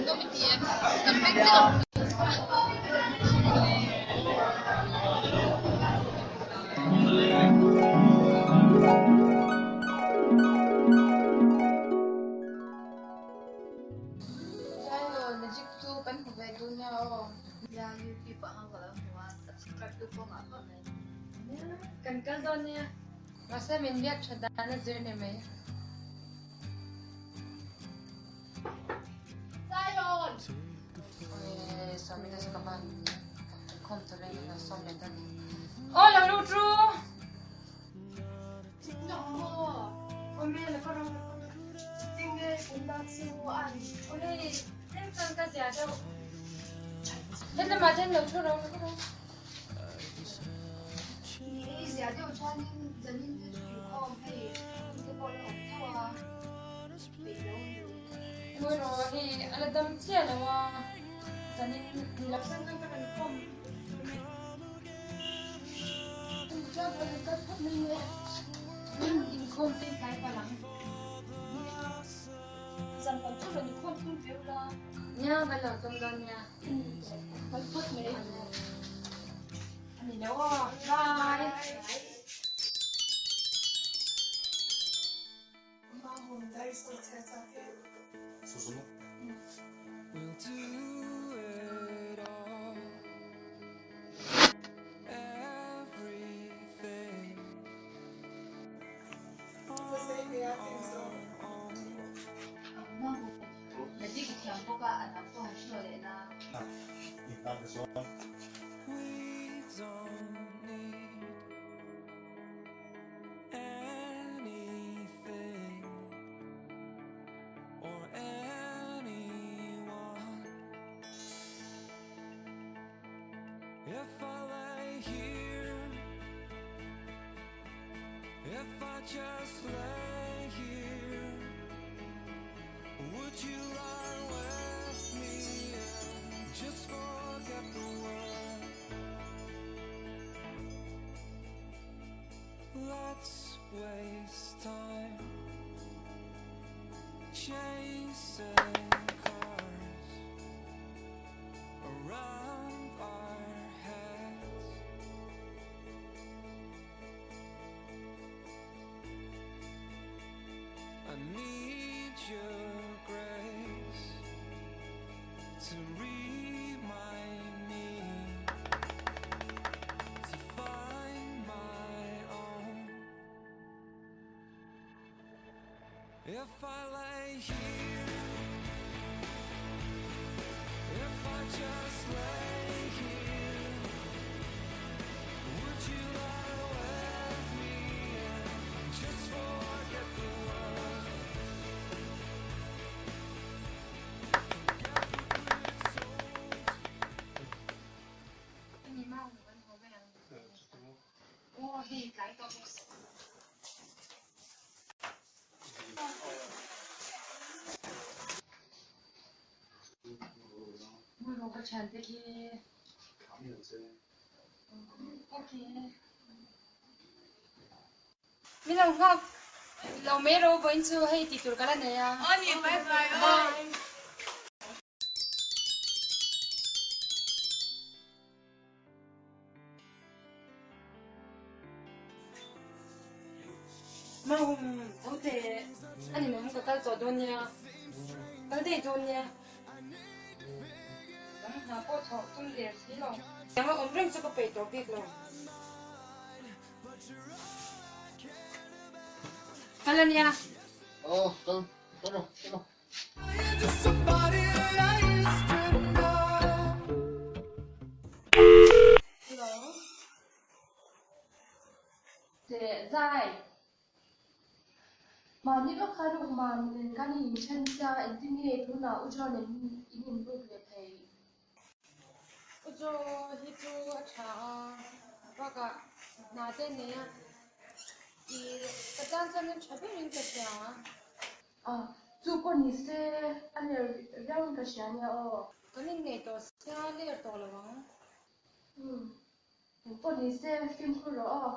Nuam i ti em? Kan beng vek ang. Sailo magic chu kan hmu ve dun nia aw. Nia youtube ah khan ka lo hmu a subscribe tu pawh ngah khawp mai. Nia kan kal dawn nia. Mahse min biak tha dan a zir ni mai. Zion! Oi Swami te chu ka van khawm tur in lo sawm leh dawn ni. Aw lo lut ru! Hetlama ten lo thu ro ro. Ni zia deuh chuanin zanin te chu inkhawm hei te pawh la awm tho a peih lo ni. Ngawi rawh hei a la dam chiah lo a zanin ni lo san chuan ka rawn khawm tur mai. Chuan ka rawn kal phawt mai nge inkhawm te tlai palh ang. Nia zan lam chu rawn inkhawm tum ve ula. Nia kan lo tum dawn nia. Kal phawt mai. Ani lo aw. Bye. Magic i thiam bawk a, a dang pawh han show leh la. Ka thiante khi okay min lo nghak lo mai ro vawiin chu hei tih tur ka la nei a bye bye bye. Mahum tho teh a ni mawm ka kal tawh dawn nia kal daih dawn nia dang hna pawh thawh tum der si lo tiang a awm reng chu ka peih tawh bik lo kal a nia. Aw kal kal rawh kal rawh. Hello. Teh zai. Mahni lawk khan u man nen khan in inthen sia engtin nge tunah u John in in inruk leh thei? U Jo hi chu a tha a, bakah hna te a nei a, i ka tan chuan in tha berin ka hria. A, chu pawh ni se a ler viau in ka hria nia aw. Kan inneih tawh sia ler tawh lo ang. Umm, engpawh ni se fimkhur rawh aw.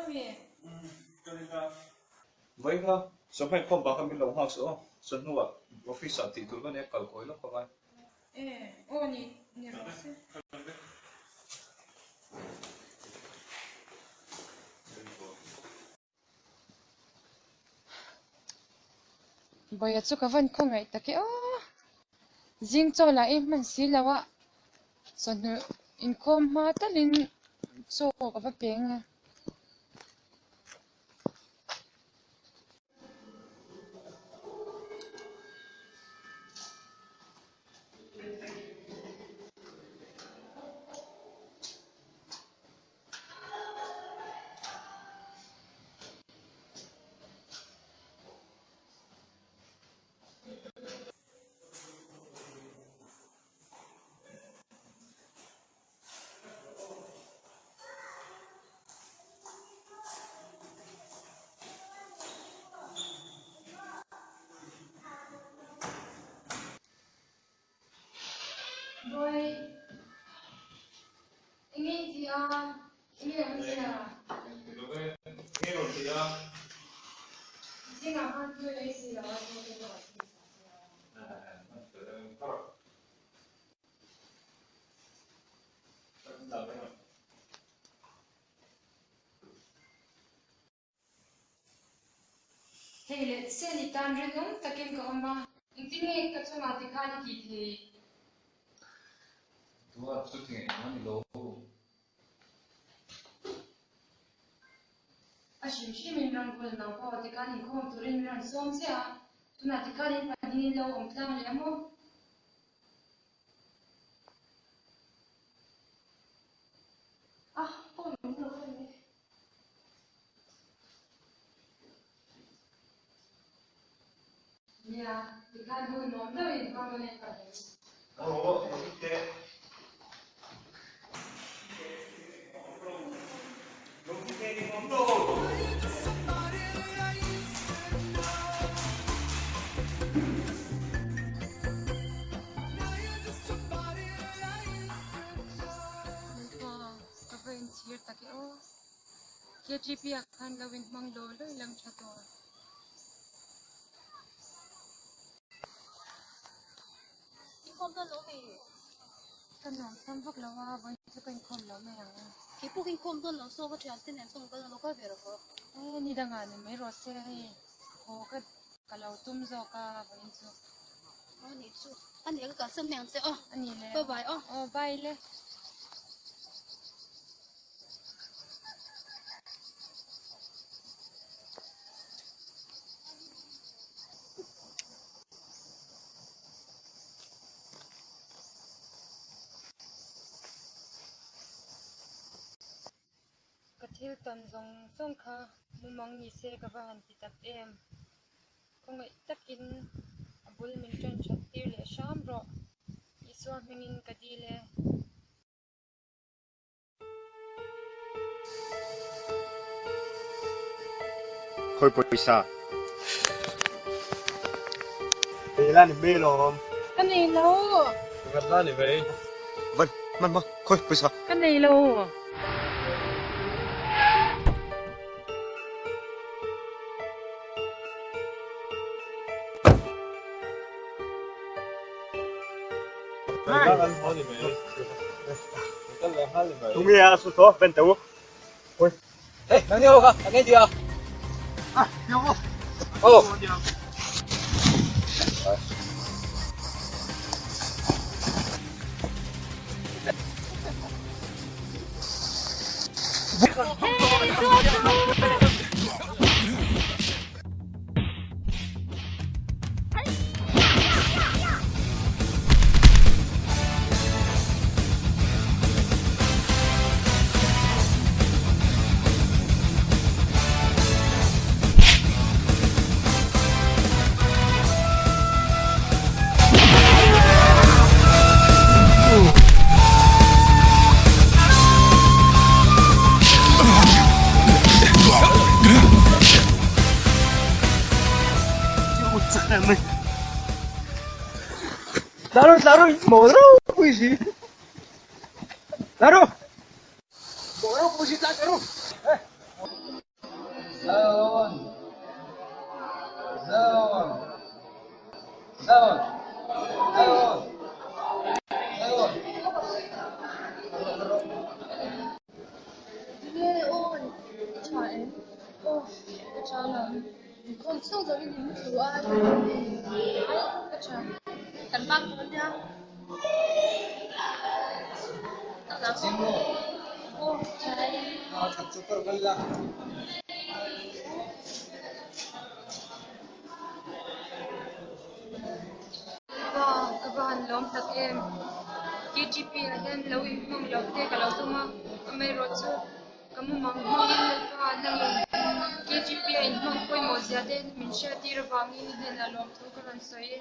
mi? Umm, ka ring a. Vawi kha, chawhmeh khawm pah kha min lo nghak suh aw, chawhnuah office ah tih tur ka nia kal kawi lawk ka ngai. E, aw ni, ni rawh se. Bawia chu ka van khawngaih tak e aw. Zing chaw lah ei hman si lo a, chawhnu inkhawm hma talin chaw ka va peng a. Boy, enge i ti a? Enge awm zia? Enge rawn ti a? Zingah khan thil ei si lo a, chaw te pawh a thil sa che a. Hei leh chian i tan rinawm takin ka awm a. Engtin nge ka chungah ti khan i tih theih? Duat chu ti ngaih a ni lo. A hrim hrimin Rangkul nang pawh ti khan inkhawm turin min rawn sawm che a, tunah ti khan in pahnih in lo awm tlang leh a maw? A, phone min lo en e. Nia, tikhan hun nuam deuhin hmang dawn em ka hlei. Aw, lo hit teh. Lo hit teh ni nuam lo. Lalpa, ka va inchhir tak e aw. KTP ah khan lo in hmang lo lo lam tha tawh. Inkhawm dawn lo mi? Ka nuam sam vak lo a, vawiin chu ka inkhawm lo mai ang. Kei pawh ka inkhawm dawn lo saw ka thiante nen chuan ka lo kal ve rawh aw. E ni dangah ni mai rawh se hei haw ka ka lo tum zawk a vawiin chu. Aw nih chu a nih ka kalsan mai ang che aw. A nih le. Bye bye aw. Aw bye le. Ka thil tawn zawng zawng kha mumang ni se ka va han ti tak em. Khawngaih takin a bul min ṭan ṭhat tir leh hram rawh. Isua hmingin ka dil e. Khawi pawisa. Nei la ni hmel awm. Ka nei lo. Vat la ni mai. Van, man ma, khawi pawisa. Ka nei lo. Tunge a su tawh ven teh u. Hey, nang ni ho kha, a ngei tia. Ah, yo mo. Oh. Laro, laro, mo ropui si. Laro. Mo ropui si, laro. Zion Zion Zion Zion Zion Tinge aw i tha em? Aw ka tha alawm. Inkhawm chhung zawng in in tlu a Ai ka tha. Kan bak dawn nia. Aw tha e. That chu kar kal la. Ka ka va han lawm tak em. KTP ah hian lo inhmang loh te ka lo tum a, amaherawh chu ka mumang hmangin Lalpa nangin KTP a inhmang pawimawh zia te min hriattir avangin i hnenah lawmthu ka rawn sawi e.